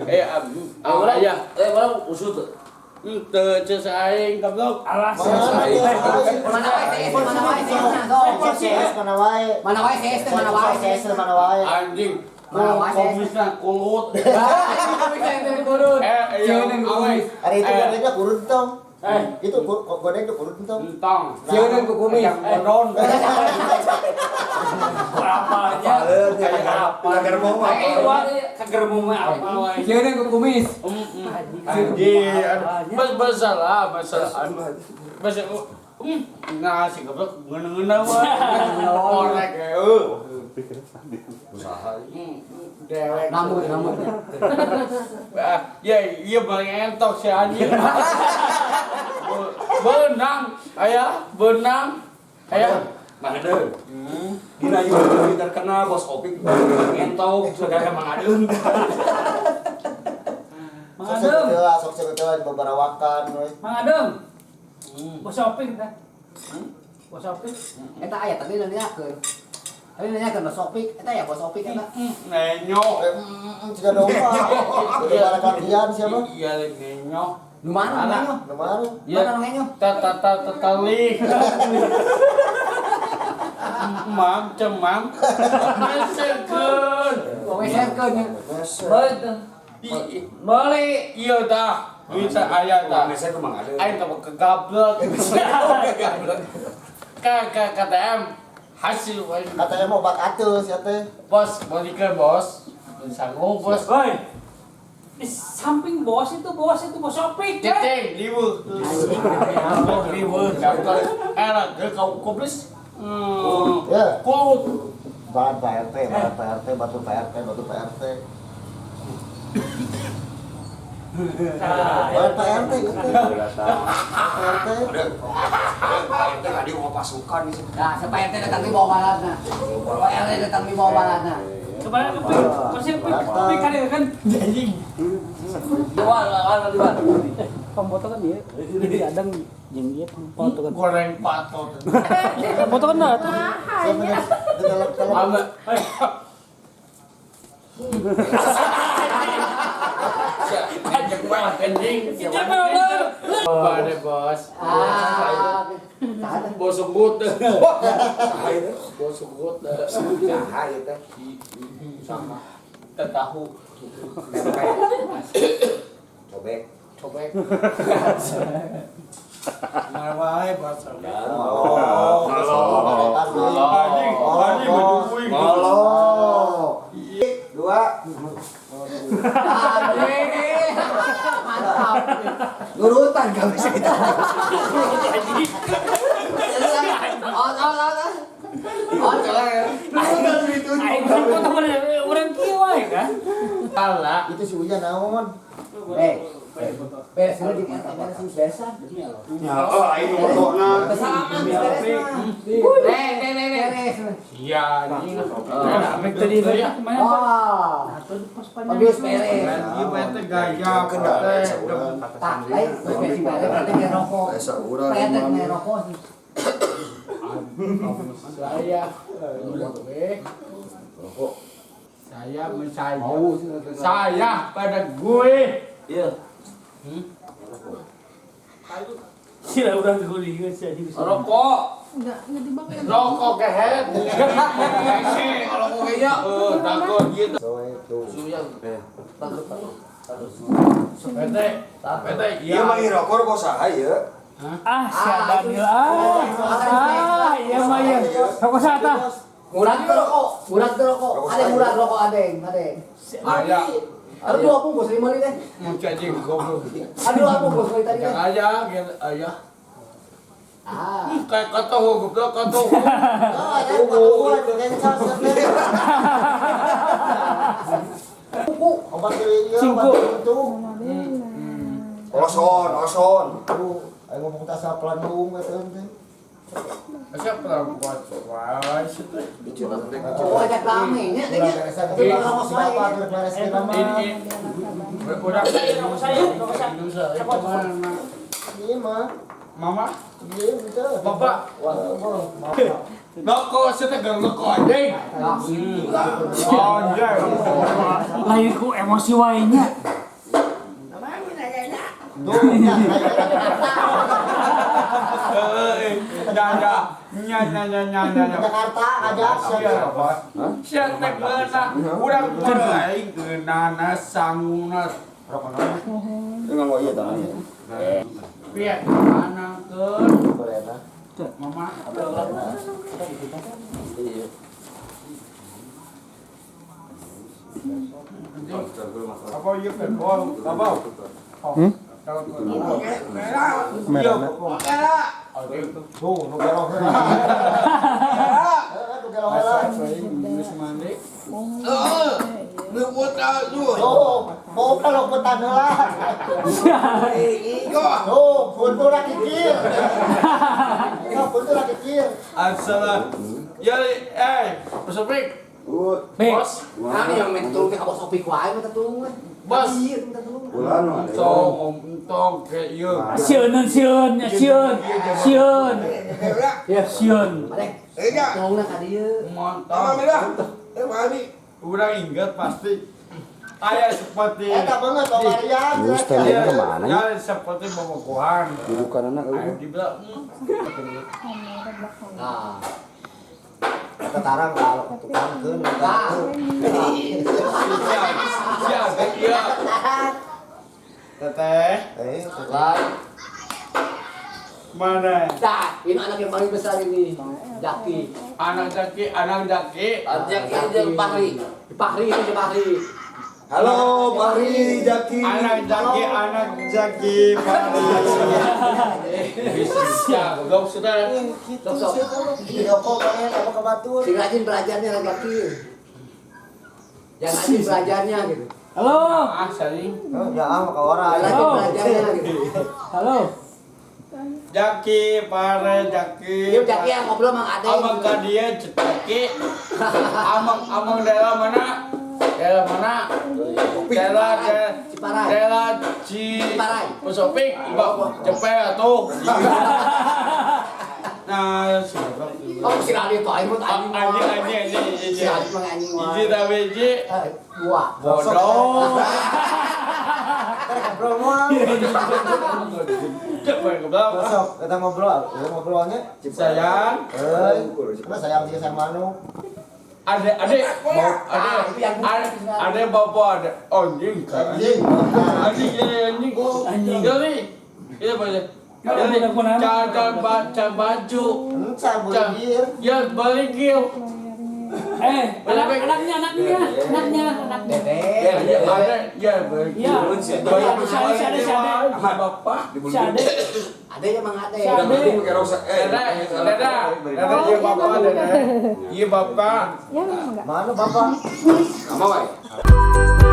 Eh, Urang ayah. Eh, urang usut teu? Henteu ceus aing, goblok. Alah, Mana Mana wae si S, mana wae si S na, sok. CS mana wae. Mana wae si S teh, mana wae si S. CS mana wae. Anjing. Mana wae si S. Komisna kulut. Anjing, kumis teh kurun. Eh, iya, awe. Ari itu godengnya kurun tong. Eh. Itu godeng itu kurun tong. Entong. Sieun ku kumis. Yang bodon. Apanya? Kayak apa? Kagermo mah. Eh, kagermo mah apa wae. Sieun ku kumis. Anjing. Bas masalah, masalah. Bas nah si goblok ngeunah wae. Korek eueuh. Usaha. Dewek. Namun, namun. Ah, ya, iya paling entok si anjing. Benang, ayah, benang, ayah. Mang Adeung. Dina YouTube terkenal Bos Opik ngentok saudara Mang Adeung. Mang Sok Adem. sekeula, sok sekeula di babarawakan we. Mang Adem. Bos Opik tah. Bos Opik. Eta aya tadi nanyakeun. Tadi nanyakeun Bos Opik, eta ya Bos Opik eta. Nenyo. Eh, jiga domba. Udah barakantian siapa? Iya, nenyo. Nu mana nu ngenyo? Nu mana? Iya. Mana nu ngenyo? Ta ta ta ta tali. Mam, cemam. Mesekeun. Wong meserkeun nya. Beli tuh. Beli. Iya tah. Duit ayah tah. Meser ke Mang Adeung. Aing teh kegablek. Ke ke KTM hasil wae. Katanya mau obat atus ya teh. Bos, balikan bos. Sanggup bos. Woi. Di samping bos itu Bos Opik. Eh. Ceceng, liweuh. Liweuh, gablek. Enak, ge kau kublis. Ya. Kulut. Bahan Pak RT, bahan Pak RT, batu Pak RT, batu Pak RT. Bahan Pak RT gitu. Pak RT. Pak RT tadi mau pasukan nih. Nah, si Pak RT datang di bawah balatna. Pak RT datang di bawah balatna. Kemarin Opik, masih Opik, Opik kan ya kan. Wah, wah, wah. Pemfoto kan dia, di adang jeung ieu pemfoto kan. Goreng patot. Pemfoto kan dah tuh. Siapa nih? Di dalam dalam. Ama. Ajak banget anjing. Bade bos. Ah. Bos senggut. Bos senggut. Saha ieu teh? Sama. Tahu. Cobek. Cobek. Marwai bos. Oh, Anjing, anjing baju kuing. Ngolo. Dua. Anjing. Mantap. Nurutan gak bisa kita. Oh, oh, oh. Oh, coba. Aing foto mana urang kieu wae kan. Salah. Itu si Uya naon? Eh, beres dulu di eta beres beresan. Ya, oh aing motona. Kesalahan beres mah. Eh, eh, eh, beres. Iya, anjing. Apik tadi Iya. kemana? Wah. Atau di pos panjang. Habis beres. Iya, teh gaya. Tak, lain beres beres berarti dia rokok. Esa urang. Pak RT main rokok. Saya saya mencari saya pada gue. Iya. Sila urang guling sih anjing. Rokok, Enggak dibangun. rokok kehet. Kalau kayaknya Eh, takut gitu. So itu. PT, PT, Ieu mah rokok rokok saha ieu? Ah, si Daniel ah. Ah, iya mah iya. Rokok sata. Murah tuh rokok, murah tuh rokok. Ada yang murah rokok ada yang, ada yang. Ayah, Ada dua bungkus lima nih deh. mau cacing goblok. Ada dua bungkus kali tadi deh. Jangan aja, gitu, ayah. Ah. Kayak kata goblok kata. Ah, ya, gua kencang siapa? Kuku. Obat ieu, Cingku. obat itu. Oson, oson. Tuh, ayo ngomong tas pelandung eta teh. Siapa perempuan? Wah, situ. Oh, ajak rame nya teh nya. Itu rokok saya. Ini, udah. Rokok saya, rokok saya. Iya mah, Mama, iya betul. Bapak. Wah, maaf. Rokok saya rokok anjing. Anjing. Lain ku emosi wae nya. Tuh, ya, Nya nya nya nya nya nya. Jakarta ngajak siapa? Sia teh meunah urang aing geunana sanguna. Ini nganggo ieu tangannya. Piye mana keur Koreana. mama Iya. apa ieu kebon apa? Merah. Tuh, nu gelok heula. Heeh, nu gelok heula. Tuh, mau kalau petan heula. Tuh, buntu ra kikir. Tuh, buntu ra kikir. Assalam. Ya Bos Opik. Pik. Bos. Nah, ini yang minta tulung ke Bos Opik wae minta tulung. Bos. Iya, minta tulung. Ulah nu ada. Tong tong ke ieu. Sieun sieun sieun. Sieun. Iya. Sieun. Balik. Tulungna ka dieu. Montong. Urang ingat pasti. Aya seperti Eta banget Omarian. Lu standing kemana ya? Ya seperti bobogohan. Dudukan anak Ayo dibilang Nah. Ketarang kalau tukangkeun. Nah. siap iya. Teteh Eh, Lah. mana? Nah, ini anak yang paling besar ini. Jaki. Anak Jaki, anak Jaki. Jaki jeung Fahri. Fahri itu si Fahri. Halo, Fahri, Jaki. Anak Jaki, anak Jaki, Fahri. Bisa, goblok sudah. Gitu sih kamu. Rokok pengen apa ke batur. Sing rajin belajarnya lah Jaki. Jangan rajin belajarnya gitu. Halo. Ah, sering. Oh, ya ah ke orang. Rajin belajarnya gitu. Halo. Jaki, pare Jaki. Iya, Jaki yang ngobrol sama Ade. Amang ka dia Jaki. Amang amang daerah mana? Daerah mana? Daerah Ciparai. Daerah Ci Ciparai. Bos Opik, Cepe atuh. Nah, sudah. Oh, si Radit tuh aing mah anjing. Anjing anjing anjing Si Radit mah anjing wae. Hiji tapi hiji. Dua. Bodoh. Ntar ngobrol moal. Cepe goblok. Besok kita ngobrol, ya ngobrolnya. Sayang, Eh, kenapa sayang sih sayang manu? ade ade mau ade ade bapak ade anjing Anjing. anjing anjing Anjing. jadi ini apa ya Kalau jadi budak kunaon? cara baca baju Encan beulir. ya balik yuk Anaknya anaknya anaknya anaknya. ya ada ya balik Iya. Si Ade, si Ade. Bapak Si Ade. Ade emang Ade. Si Ade. dada dada dada iya bapak dada iya bapak Mana bapak? Sama wae.